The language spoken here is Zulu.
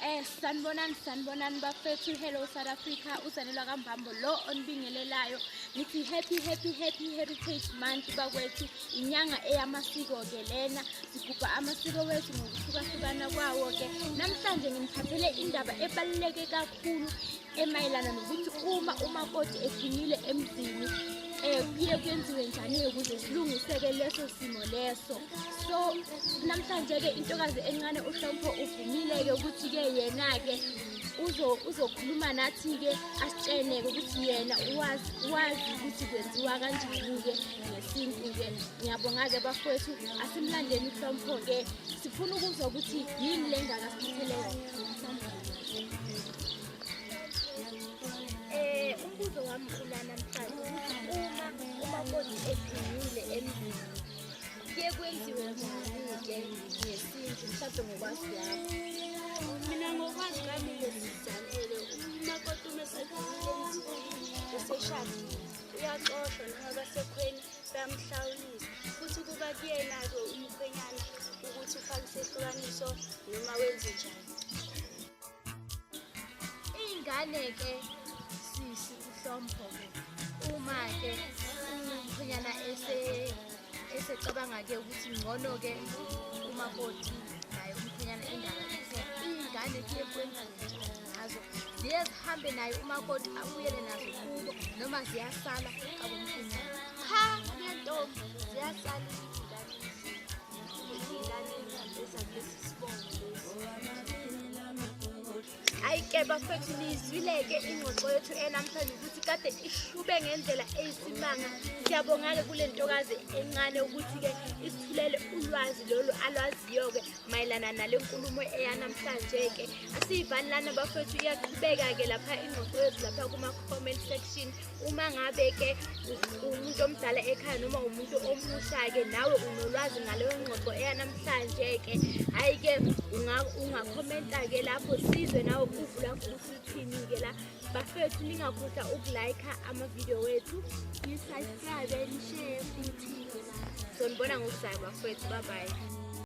Sanibonani, sanibonani bafethu. Hello South Africa, uzanelwa kaMbambo lo onibingelelayo. Ngithi happy, happy, happy Heritage Month bakwethu. Inyanga eyamasiko ke lena. Sigubha amasiko wethu ngokuhlukahlukana kwawo ke. Namhlanje nginiphathele indaba ebaluleke kakhulu emayelana nokuthi uma umakoti ephumile emzini kuye kuyenziwe njani ukuze silungiseke leso simo leso. So namhlanje-ke intokazi encane uHlompho uvumile-ke ukuthi-ke yena-ke uzokhuluma nathi-ke, asitshene-ke ukuthi yena wazi ukuthi kwenziwa kanjani-ke ngesintu-ke. Ngiyabonga-ke bafowethu, asimlandeni uHlompho-ke, sifuna ukuzwa ukuthi yini le ngaka siphathele yona. Umbuzo wami ula namhlanje ukuthi uma umakoti ephumile emzini, kuye kwenziwe njani-ke ngesintu, mhlawumbe ngokwazi kwakho? Mina ngokwazi kwami ngesizanele, umakoti uma esephumile emzini, eseshadile, uyaxoshwa noma basekhweni bayamhlawulisa, futhi kuba kuyena-ke umkhwenyana ukuthi ufake isehlukaniso noma wenze njani. Iy'ngane-ke sisi uHlompho-ke, uma-ke umkhwenyana esecabanga-ke ukuthi ngcono-ke umakoti naye umkhwenyana indaba, iy'ngane kuye kwenziwe njani ngazo? Ziye zihambe naye umakoti abuyele nazo kubo noma ziyasala kabomkhwenyana? Cha, ngentombi, ziyasala iy'ngane, iy'ngane ezakulesi sibongo lesi. Hhayi-ke bafethu, niyizwile-ke ingxoxo yethu enamhlanje ukuthi kade ishube ngendlela eyisimanga. Siyabonga-ke kule ntokazi encane ukuthi-ke isithulele ulwazi lolu alwaziyo-ke mayelana nale nkulumo eyanamhlanje-ke. Asiyivali lana bafethu, iyaqhubeka-ke lapha ingxoxo yethu lapha kuma-comment section. Uma ngabe-ke umuntu omdala ekhaya noma umuntu omusha-ke nawe unolwazi ngaleyo ngxoxo eyanamhlanje-ke, hhayi-ke ungakhomenta-ke lapho, sizwe nawe uvu lakho ukuthi uthini-ke la. Bafethu, ningakhohlwa uku-like amavidiyo wethu, ni-subscribe, ni-share futhi-ke la. Sonibona ngokuzayo bafethu, bye bye.